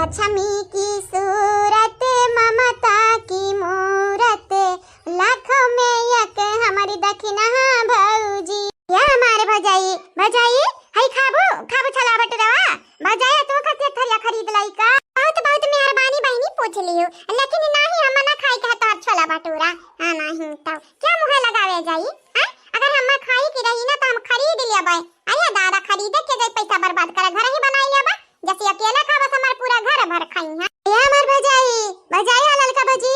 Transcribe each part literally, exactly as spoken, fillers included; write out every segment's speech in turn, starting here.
लक्ष्मी की सूरत, ममता की मूरत, लाखों में एक हमारी दखिना भौजी। या हमारे भौजाई, भौजाई, हई खाबू, खाबू छोला भटूरवा? भौजाई, तू खातिर थरिया खरीद लाई का? बहुत, बहुत मेहरबानी बहिनी, पूछ लियो, लेकिन नाही, हम ना खाई के है तोहर छोला भटूरा। हाँ, नाही तो क्या मुँह लगावे जाई? हाँ? अगर हम खाई की रही ना तो हम खरीद लेबै। अरे दादा, खरीदे के जाई, पैसा बर्बाद करे, घर ही बनाई लेबै। जैसे अकेले खाबस, हमार पूरा घर भर खाई है। ए हमार भौजाई, भौजाई हो ललका भौजी,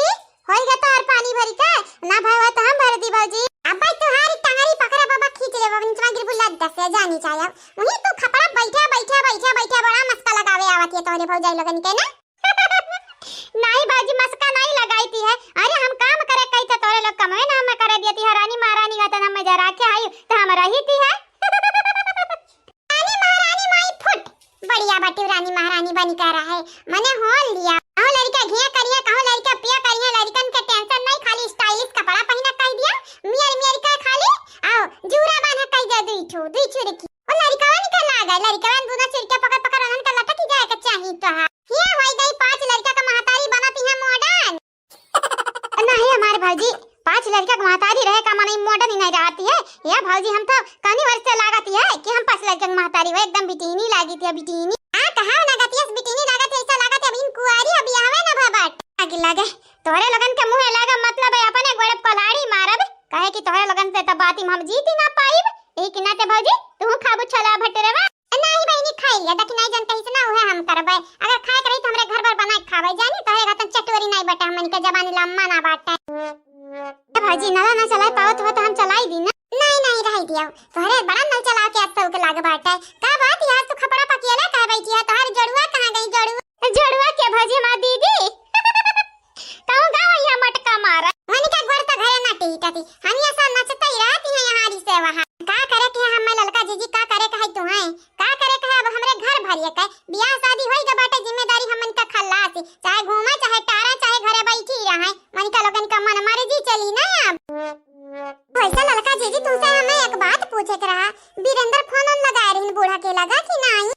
होई गा तोहर पानी भरी के? ना भवा तो हम भर दी भौजी। अब्बा तोहारी टंगरी पकड़ा बाबा, खींच ले बाबा, निचवा गिरबू लग दस से जानी चाहे। वही तू खपड़ा बैठे, बैठे, बैठे, बैठे बड़ा मस्का लगावे आवत है तोहरे भौजाई लोगन के ना। नाही भौजी, मस्का नाही लगाई थी है। अरे हम काम करे कही थे तोहरे लोग कमवे ना हमें करे दिए थी है। रानी महारानी का तो ना मजा राखे आई तो हम रही थी है। रानी महारानी माई फुट। बढ़िया बाटे रानी महारानी बनी कह रहा है। मने हो लिया। कहूँ लड़का घिया करिया, कहूँ लड़का पिया करिया, लड़कन के टेंशन नहीं, खाली स्टाइलिश कपड़ा पहिना कह दिया। मियर मियर का खाली, आओ, जूरा बांधा कह दिया, दुई ठो, दुई चुरकी। ओ लड़कवन के लागे, लड़कवन दूनो चुरकिया पकड़ पकड़ उन्हन के लटक जाए के चाही तो है। हिया होई गई पांच लड़का का महतारी बनत है मॉडर्न। नाही हमार भौजी, पांच लड़का के महतारी रहे का मनई मॉडर्न ही नहीं रहती है। या भौजी, हम तो कनी वर्ष से लागत है कि हम पांच लड़का के महतारी हो, एकदम बिटीनी लागी थी, बिटीनी। आ, कहा ना गतियस बिटीनी लागत है, ऐसा लागत है अभी कुआरी अभी आवे ना भबाट। आगे लागे, तोहरे लोगन के मुँहे लागा मतलब है अपने गोड़े पलाड़ी मारब, कहे कि तोहरे लोगन से तो बात ही हम जीत ही ना पाइब। यही के नाते भौजी, तू खाबू छोला भटूरवा? नाही बहिनी, खाई लिया, दखिनाई जन कहिस ना उहे हम करबै। अगर खाए के रही तो हमरे घर पर बना के खाबै, जानी तोहरे घर तन चटोरी नाही बटे, हमन के जबानी लम्मा ना बाटे। ए भौजी, नला ना चलाए पावत हो तो हम चलाई दी ना। नाही, नाही, रह दियो, तोहरे बड़ा नल चलाओ के आज सबके लाग बाटे। का बात यार, तू खपड़ा पकियला काहे बैठी है? तोहर जोड़ुआ कहाँ गई जोड़ुआ? जोड़ुआ के भौजी, हमार दीदी। कहूँ गाँव यहाँ मटका मारा। वनिका गोड़ तो घरे ना टीकती, हम ये सब नचते ही रहती हैं यहाँ री से वहाँ। का करे के है हमें ललका जीजी, का करे के है तुम्हें? का करे के है अब हमरे घर भरिए के? बियाह शादी होई के बाटे, जिम्मेदारी हमन का खल्लासी। चाहे घूमे, चाहे टारे, चाहे घरे बैठी रहे, वनिका लोगन का मन मर्जी चली ना अब। वैसे ललका जीजी, तुमसे हमें एक बात पूछे के रहा, वीरेंद्र फोन उन लगाए रहिन बूढ़ा के लगा कि नाही?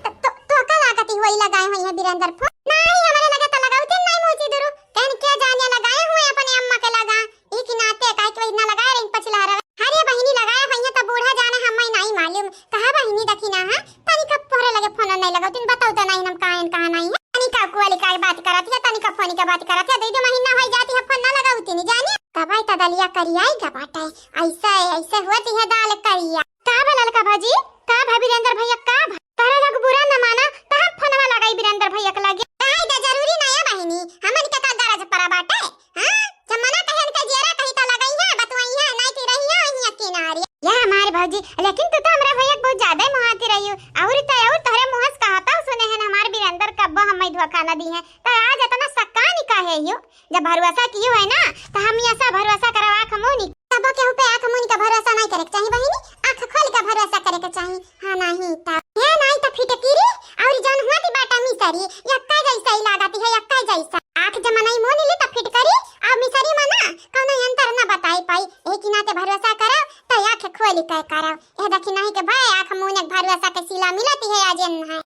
तो, तो, तो का लागत ही वही लगाए हुई है वीरेंद्र फोन? नाही, हमारे लगे तो लगावते नाही मोची दुरु। कहन क्या जाने लगाए हुए अपने अम्मा के लगा। ई की नाते काहे के इतना लगाए रही पछला रहे। अरे बहिनी लगाए हुई है तो बूढ़ा जाने, हमें नाही मालूम। कहा बहिनी दखिना है, तनी का तोहरे लगे फोन नहीं लगावती, बताओ तो नाही हम कहाँ हैं, कहाँ नाही है। तनी का कुआली का बात करत है, तनी का फोन का बात करत है, दो, दो महीना हो जाती है फोन ना लगावती नहीं जाने। तब आई तो दलिया करिया ही का बाटे, ऐसा है, ऐसे होती है दाल करिया। का भा ललका भौजी, का भा वीरेंद्र भैया, का भा? तोहरे लोग बुरा न माना, त हम फोनवा लगाई वीरेंद्र भैया के लगे। काहे के जरूरी ना है बहिनी, हमन के का गरज पड़ा बाटे? हाँ? जब मना कहे इनके जियरा कही त लगाई है, बतवाई है, नाई की रही है, वही किनारे। या हमारे भौजी, लेकिन तू तो हमरा भैया के बहुत ज्यादा ही मुहाती रही हो। और तो और तोहरे मुँह से कहा था सुने हैं हमारे वीरेंद्र कब्बो हमें धोखा न दी है, तो आज इतना सक्का नहीं काहे हो? जब भरोसा कियो है ना, तो हम ऐसा भरोसा करवा आँख मूनी। तब केहू पे आँख मूनी का भरोसा नहीं करे के चाही बहिनी, आँख खोल के भरोसा करे के चाही। हाँ, नहीं तो, हे नहीं तो फिटकिरी, और जौन हुआ थी बाटा मिसरी, यक्का जैसा ही लागती है, यक्का जैसा। आँख जब मनई मून ली तो फिटकरी, और मिसरी मना, कौनो अंतर ना बताई पाई। एक ही नाते भरोसा करो, तो आँख खोल के करो। ये देखी नहीं के भाई, आँख मूने के भरोसा के सिला मिलती है, आज है।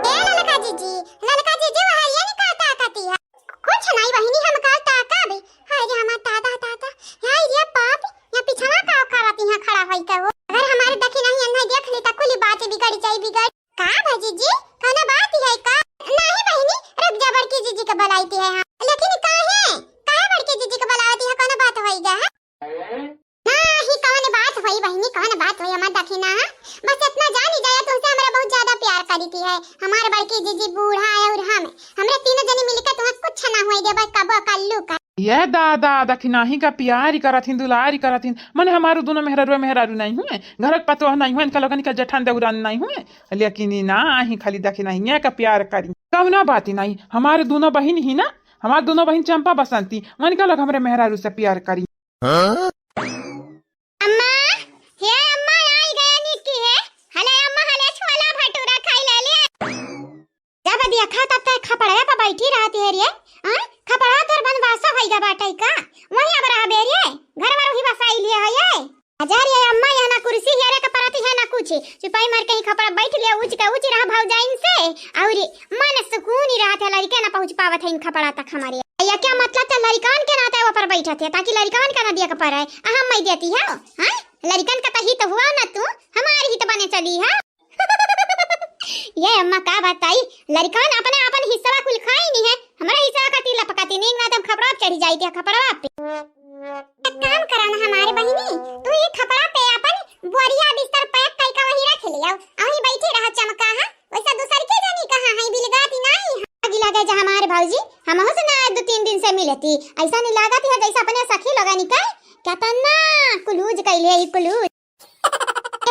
ए ललका जीजी, ललका जीजी, वहाँ ये नहीं कहता कहती है। कुछ नहीं बहिनी, हम का ताकब। हाय रे हमार दादा, दादा, हाय रे बाप, या पिछवा का करत यहाँ खड़ा होई के हो? अगर हमारे देखी नहीं अन्ना देख ली त कुली बात बिगड़ जाई, बिगड़। का भा जीजी, कौनो बात है का? नहीं बहिनी, रुक जा, बड़की जीजी के बुलाईती है हम। लेकिन काहे? काहे बड़की जीजी के बुलावती है, कौनो बात होई गा है? नाही, कौन बात होई बहिनी, कौन बात होई हमार दखिना? बस इतना जानी जाया, तुमसे हमरा बहुत ज्यादा प्यार करी थी है। हमार बड़की जीजी बूढ़ा है और हम, हमरे तीनों जनी मिलके तुम्हें कुछ ना हुए देबे, कबो कल्लू का। ये दादा, दखिनाही का प्यार ही करत हिन, दुलार ही करत हिन। मने हमारू दोनों मेहरारू, मेहरारू नहीं हुए, घर के पतोह नहीं हुए, इनका लोगन का जेठान देवरान नहीं हुए। लेकिन ई ना, ही खाली दखिनाही का प्यार करी। कौनो बात ही नहीं, हमारे दोनों बहिन ही ना, हमार दोनों बहिन चंपा बसंती, उनका लोग हमरे मेहरारू से प्यार करी। हाँ? अम्मा, हे अम्मा, आई गया निक्की है। हले अम्मा, हले छोला भटूरा खाई ले ले। जब देखा तब तक खपड़वे पे बैठी रहती है रे। हाँ? खपड़ा तोर बनवासा होई गा बाटे का? वही अब रहबे रे। घर में रही बसाई लिए है ये। हजार ये अम्मा, यहाँ ना कुर्सी हेरे के परत है ना कुछ। चुपाई मार के ही खपड़ा बैठ लिया, ऊँच के ऊँच रहा भौजाइन से, और मन सुकून ही रहत है, लड़के ना पहुँच पावत है इन खपड़ा तक हमारे। या क्या मतलब था लड़कान के नाते ऊपर बैठत है, ताकि लड़कान का ना दिया के पड़े, अहम मैं देती है, हाँ? लड़कन का तो हित हुआ ना तू, हमारी हित बने चली है। ये अम्मा का बताई, लड़कान अपने अपन हिस्सा कुल खाई नहीं है, हमारा हिस्सा का तिलप का तीन ना तुम खपड़ा पे चढ़ी जाई थी, खपड़ा पे। एक काम करा ना हमारे बहिनी, तू ये खपड़ा पे अपन बोरिया बिस्तर पैक कई का वहीं रख ले आओ, वहीं बैठी रहा चमका, हाँ? वैसा दूसर के जानी कहाँ है, बिलगाती नहीं है। आगी लगे जा हमारे भौजी, हम हो से ना दो तीन दिन से मिलती, ऐसा नहीं लागत है जैसे अपने सखी लोगन का, क्या तना कुलूज कैले ई कुलूज।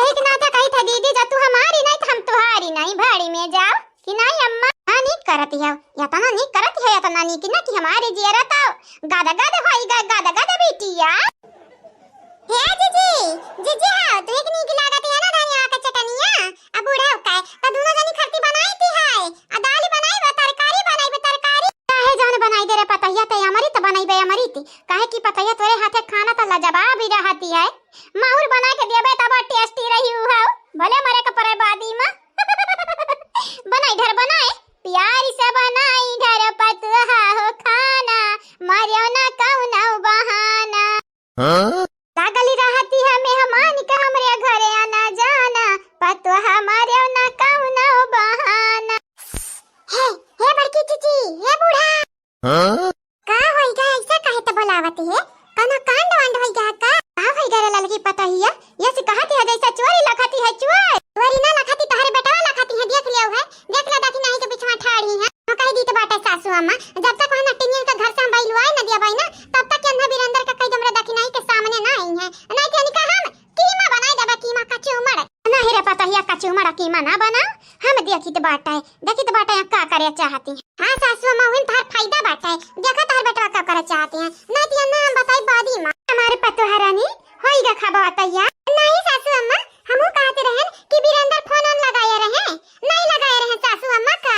यही के नाते कही था दीदी, जब तू हमारी नहीं तो हम तुम्हारी नहीं, भाड़ी में जाओ कि नहीं अम्मा? हाँ, नीक करती है, या तना नीक करती है, या तना नीक ना कि हमारे जियरा तो गद गद होई गए, गद गद बिटिया। हे जीजी, जीजी हाँ, तू एक नीक लागत है ना धनिया का चटनिया, अब बूढ़ा का, तो दोनों जनी खरती बनाई थी है, आ दाल बनाई बा, तरकारी बनाई बा, तरकारी। काहे जान बनाई दे रे पतहिया, ते अमृत बनाई बे अमृत, काहे कि पतहिया तोरे हाथे खाना तो लाजवाब ही रहती है। माहुर बना के देबे तब टेस्टी रही उ हौ। भले मरे के परे बादी मा। बनाई ढेर बनाए, प्यार से बनाई ढेर पतुहा हो खाना, मरियो ना कौनो बहाना। हाँ? लागल रहती है मेहमान के हमरे घरे आना जाना, पतुहा मरियो ना कौनो बहाना। हे, हे बड़की जीजी, हे बूढ़ा। हाँ? का होई गा, ऐसा काहे त बोलावत है? कौनो कांड वांड होई गा का? का होई गा रे ललकी पतहिया? ये से कहत है जैसे चोरी लखती है चोर। चोरी ना लखती, तोहरे बेटवा लखती है, देख लियो है। देख ले, देखी नहीं के बिचवा ठाड़ी है। हम कह दी तो बाटे सासू अम्मा, जब तक वहाँ नटिनियन के घर से हम बैलवाए न दिया बाई ना, तब तक अन्हा बीरेंद्र का कई हमरे देखी नहीं के सामने ना आई है। नहीं तो इनका हम कीमा बनाई देबे, कीमा का चूमड़। ना हीरे पतहिया का चूमड़ कीमा ना बना, हम देखित बाटे, देखित बाटे का करे चाहती हैं। हाँ सासू अम्मा, उन तोहर फायदा बाटे, देखा तोहर बेटवा का करे चाहती हैं, ना दिया ना हम बताई बादी मा। हमारे पतोह रानी, होई गा खाबा तैयार? नहीं सासू अम्मा, हमहू कहते रहन कि बीरेंद्र फोन ऑन लगाए रहे, नहीं लगाए रहे सासू अम्मा का,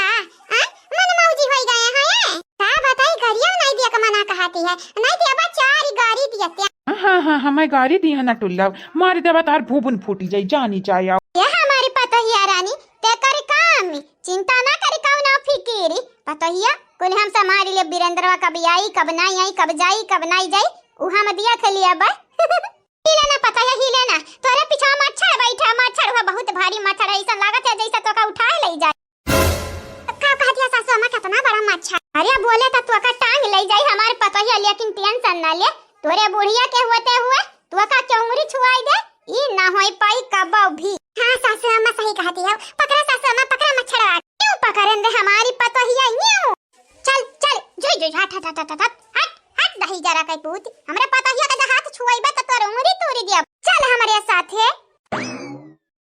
आ? मन मौजी होई गए हैं। का बताई, गरिया नहीं दिया का मना कहती है, नहीं दिया बा चार गारी दिया। हाँ, हाँ, हमें गारी दी है ना टुल्लव, मार देबा तार भूबुन फूटी जाई, जानी जाए आओ। ये हमारी पतोहिया रानी, ते करी काम, चिंता ना करी कौनो फिकिरी। पतोहिया, कुल हम संभारी ले, बीरेंद्रवा कब आई, कब नहीं आई, कब जाई, कब नहीं जाई, उ हम दिया खेलिया बा। हिले ना पतोहिया, हिले ना, तोरे पीछा मच्छर बैठा, मच्छर हुआ बहुत भारी मच्छर है, ऐसा लागत है जैसे तोका उठाए ले जाए। का कह दिया सासू अम्मा, कितना बड़ा मच्छर? अरे बोले तो तोका टांग ले जाई हमारे पतोहिया, लेकिन टेंशन ना ले, तोरे बुढ़िया के होते हुए तोका चौंगरी छुआई दे, ई ना होई पाई कबो भी। हाँ सासू अम्मा सही कहती है, पकड़ा सासू अम्मा, पकड़ा मच्छरवा। क्यों पकड़न दे हमारी पतोहिया, यूं? चल चल, जुई जुई, हट हट हट हट हट हट हट, दही जरा कई पूत, हमरे पतोहिया का हाथ छुआई बे तो तोर उंगरी तोड़ी दिया। चल हमरे साथे।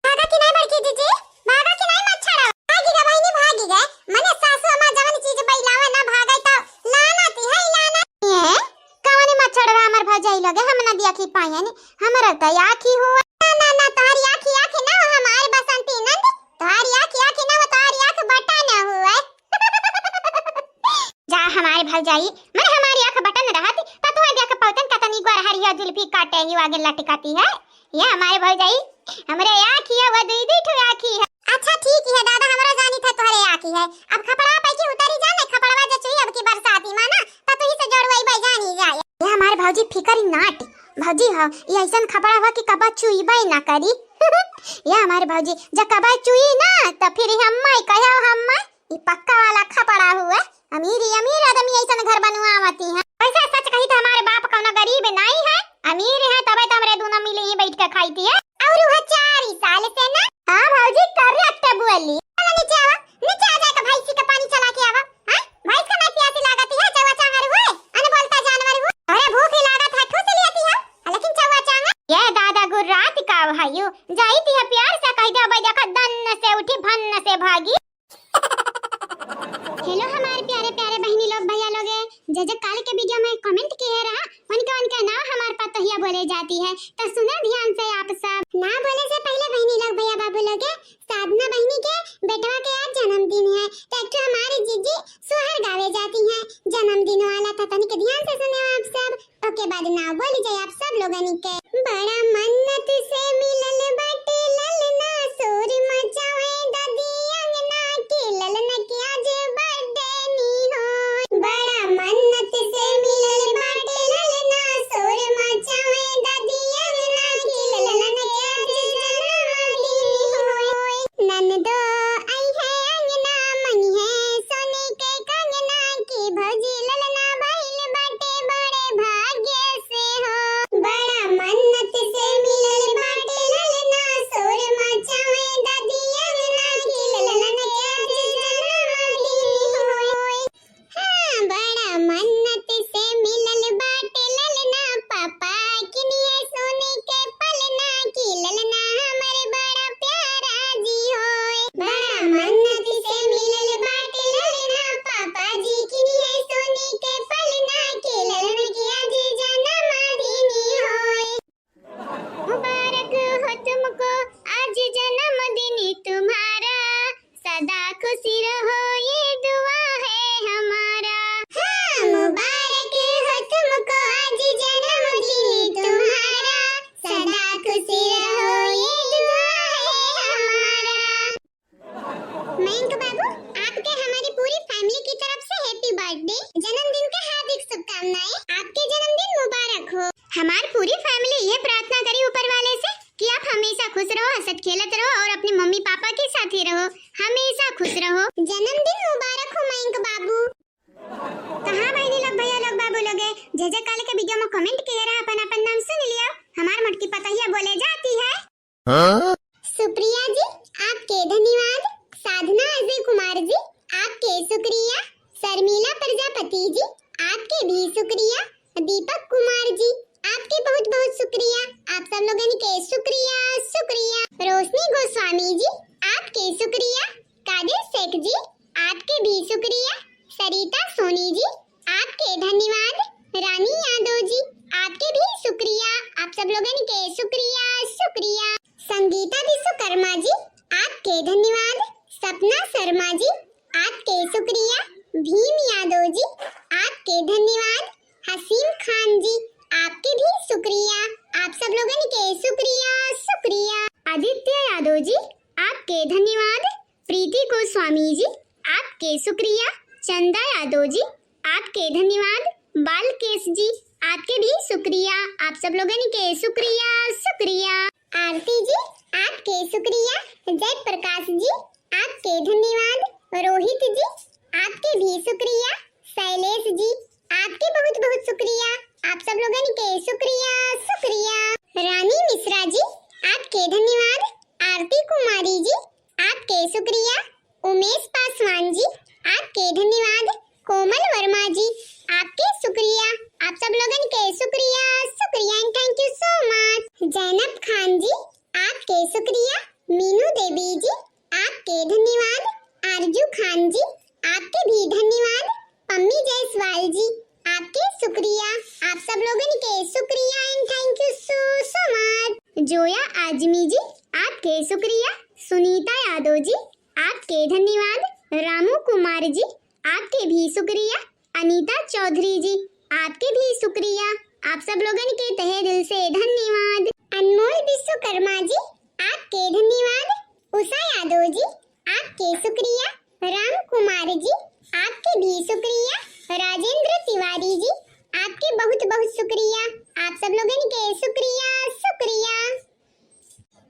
भागा कि नहीं बड़की जीजी, भागा कि नहीं मच्छर? भागी गा बहिनी, भागी गा। मने सासू अम्मा जवन चीज बैलावे ना भागे तो लानत है, लानत। ये कवनी मच्छर रहा हमर भौजाई लगे, हम ना देखी पायन, हमर तो आँखी हुआ। ना, ना, ना, तोहरी आँखी, आँखी ना हो हमार बसंती नंद, तोहरी आँखी, आँखी ना हो, तोहरी आँख बटा ना हुआ। जा हमारे भौजाई, मने हमारी आँख बटन रहत, त तोहर देख पौतन कतनी गोर हरिया जुल्फी काटे ही आगे लटकाती है। ये हमारे भौजाई, हमरे आँखी है, वो दुई दुई ठो आँखी है। अच्छा ठीक है दादा, हमरा जानी था तोहरे आँखी है। अब खपड़ा पैकी उतरी जा, नहीं खपड़वा जे चुई अब की बरसाती माना, त तू ही से जोड़वाई बे जानी जाए। ये हमारे भौजी फिकर ही नाट, भौजी हो, ये ऐसन खपड़ा हुआ कि कबा चुईबे ना करी। ये हमारे भौजी, जब कबा चुई ना, त फिर हम माई कहो हम माई, ई पक्का वाला खपड़ा हुए। अमीर ही अमीर आदमी ऐसन घर बनवावती हैं। वैसे सच कही तो हमारे बाप कौनो गरीब नहीं है, अमीर है, तबे तो हमरे दोनों मिले ही बैठ के खाई थी है। और वह चार ही साल से ना। हाँ भौजी, correct बोली। चलो नीचे आवा, नीचे आ जाए तो भैंसी का पानी चला के आवा। हाँ, भैंस का नहीं प्यासी लागती है, चौवा चांगर हुए, अनबोलता जानवर हुए। अरे भूख ही लागत है, ठूस लियाती है, लेकिन चौवा चांगर। ये दादा गुर्रात का भाइयों, जाई थी है प्यार से कह दे, भाई देखा दन्न से उठी भन्न से भागी। Hello हमारे प्यारे प्यारे बहनी लोग, भैया लोग, जे जे काल के video में comment किए रहा, उनके उनके नाम हमार पतोहिया बोले जाती है, तो सुना ध्यान से आप सब। ना बोले से पहले बहनी लोग, भैया बाबू लोग, साधना बहनी के बेटवा के आज जन्मदिन है, तो एक ठो हमारे जीजी सोहर गावे जाती हैं जन्मदिन वाला, तो तनिक ध्यान से सुने आप सब। ओके, बाद ना बोली जाए आप सब लोगन के। बड़ा मन्नत से मिलल बाटे ललना, खुश रहो, हंसत खेलत रहो और अपने मम्मी पापा के साथे रहो, हमेशा खुश रहो। जन्मदिन मुबारक हो मयंक बाबू। कहाँ बहिनी लोग, भैया लोग, बाबू लोग है, जे जे काल के video में comment किहे रहा, अपन अपन नाम सुन लियो। हमार मोटकी पतोहिया बोले जाती है। हाँ? सुप्रिया जी, आपके धन्यवाद। साधना अजय कुमार जी, आपके शुक्रिया। शर्मिला प्रजापति जी, आपके भी शुक्रिया। दीपक कुमार जी, आपके बहुत बहुत शुक्रिया। आप सब लोगन के शुक्रिया, शुक्रिया। रोशनी गोस्वामी जी, आपके शुक्रिया। कादिर शेख जी, आपके भी शुक्रिया। सरिता सोनी जी, आपके धन्यवाद। रानी यादव जी, आपके भी शुक्रिया। आप सब लोगन के शुक्रिया, शुक्रिया। संगीता विश्वकर्मा जी, आपके धन्यवाद। सपना शर्मा जी, आपके शुक्रिया। भीम यादव जी, आपके धन्यवाद। हसीम खान जी, आपके भी शुक्रिया। आप सब लोगन के शुक्रिया, शुक्रिया। आदित्य यादव जी, आपके धन्यवाद। प्रीति गोस्वामी जी, आपके शुक्रिया। चंदा यादव जी, आपके धन्यवाद। बालकेश जी, आपके भी शुक्रिया। आप सब लोगन के शुक्रिया, शुक्रिया। आरती जी, आपके शुक्रिया। जय प्रकाश जी, आपके धन्यवाद। रोहित जी, आपके भी शुक्रिया। शैलेश जी, आपके बहुत बहुत शुक्रिया। आप सब लोगन के शुक्रिया, शुक्रिया। रानी मिश्रा जी, आपके धन्यवाद। आरती कुमारी जी, आपके शुक्रिया। उमेश पासवान जी, आपके धन्यवाद। कोमल वर्मा जी, आपके शुक्रिया। आप सब लोगन के शुक्रिया, शुक्रिया and thank you so much। जैनब खान जी, आपके शुक्रिया। मीनू देवी जी, आपके धन्यवाद। आरजू खान जी, आपके भी धन्यवाद। पम्मी जायसवाल जी, आपके शुक्रिया। आप सब लोगन के शुक्रिया and thank you so so much। जोया आजमी जी, आपके शुक्रिया। सुनीता यादव जी, आपके धन्यवाद। रामू कुमार जी, आपके भी शुक्रिया। अनीता चौधरी जी, आपके भी शुक्रिया। आप सब लोगन के तहे दिल से धन्यवाद। अनमोल विश्वकर्मा जी, आपके धन्यवाद। उषा यादव जी, आपके शुक्रिया। राम कुमार जी, आपके भी शुक्रिया। राजेंद्र तिवारी जी, आपके बहुत बहुत शुक्रिया। आप सब लोगन के शुक्रिया, शुक्रिया।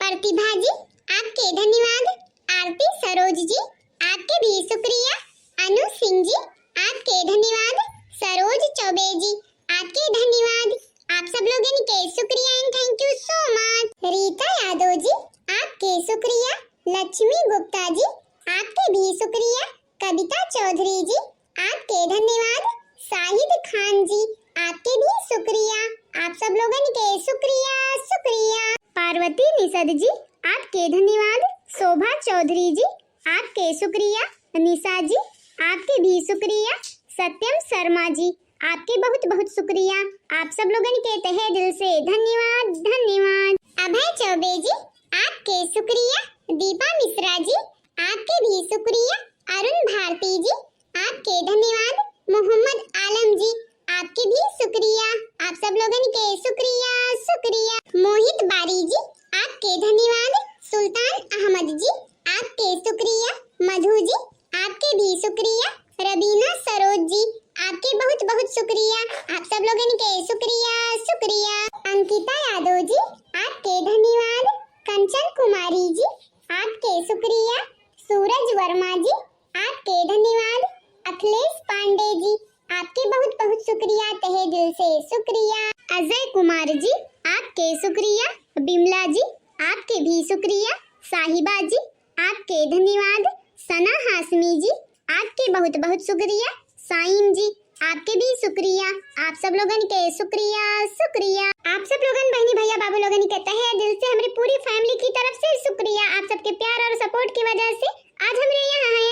प्रतिभा जी, आपके धन्यवाद। आरती सरोज जी, आपके भी शुक्रिया। अनु सिंह जी, आपके धन्यवाद। सरोज चौबे जी, आपके धन्यवाद। आप सब लोगन के शुक्रिया and thank you so much। रीता यादव जी, आपके शुक्रिया। लक्ष्मी गुप्ता जी, आपके भी शुक्रिया। कविता चौधरी जी, आपके धन्यवाद। शाहिद खान जी, आपके भी शुक्रिया। आप सब लोगन के शुक्रिया, शुक्रिया। पार्वती निषद जी, आपके धन्यवाद। शोभा चौधरी जी, आपके शुक्रिया। निशा जी, आपके भी शुक्रिया। सत्यम शर्मा जी, आपके बहुत बहुत शुक्रिया। आप सब लोगन के तहे दिल से धन्यवाद, धन्यवाद। अभय चौबे जी, आपके शुक्रिया। दीपा मिश्रा जी, आपके भी शुक्रिया। अरुण भारती जी, आपके धन्यवाद। मोहम्मद आलम जी, आपके भी शुक्रिया। आप सब लोगन के शुक्रिया, शुक्रिया। मोहित बारी जी, आपके धन्यवाद। सुल्तान अहमद जी, आपके शुक्रिया। मधु जी, आपके भी शुक्रिया। रबीना सरोज जी, आपके बहुत बहुत शुक्रिया। आप सब लोगन के शुक्रिया, शुक्रिया। अंकिता यादव जी, आपके धन्यवाद। कंचन कुमारी जी, आपके शुक्रिया। सूरज वर्मा जी, आपके धन्यवाद। अखिलेश पांडे जी, आपके बहुत बहुत शुक्रिया, तहे दिल से शुक्रिया। अजय कुमार जी, आपके शुक्रिया। बिमला जी, आपके भी शुक्रिया। साहिबा जी, आपके धन्यवाद। सना हाशमी जी, आपके बहुत बहुत शुक्रिया। साइम जी, आपके भी शुक्रिया। आप सब लोगन के शुक्रिया, शुक्रिया। आप सब लोगन, बहनी, भैया, बाबू लोगन के तहे दिल से हमरी पूरी family की तरफ से शुक्रिया। आप सबके प्यार और support की वजह से आज हमरे यहाँ हैं।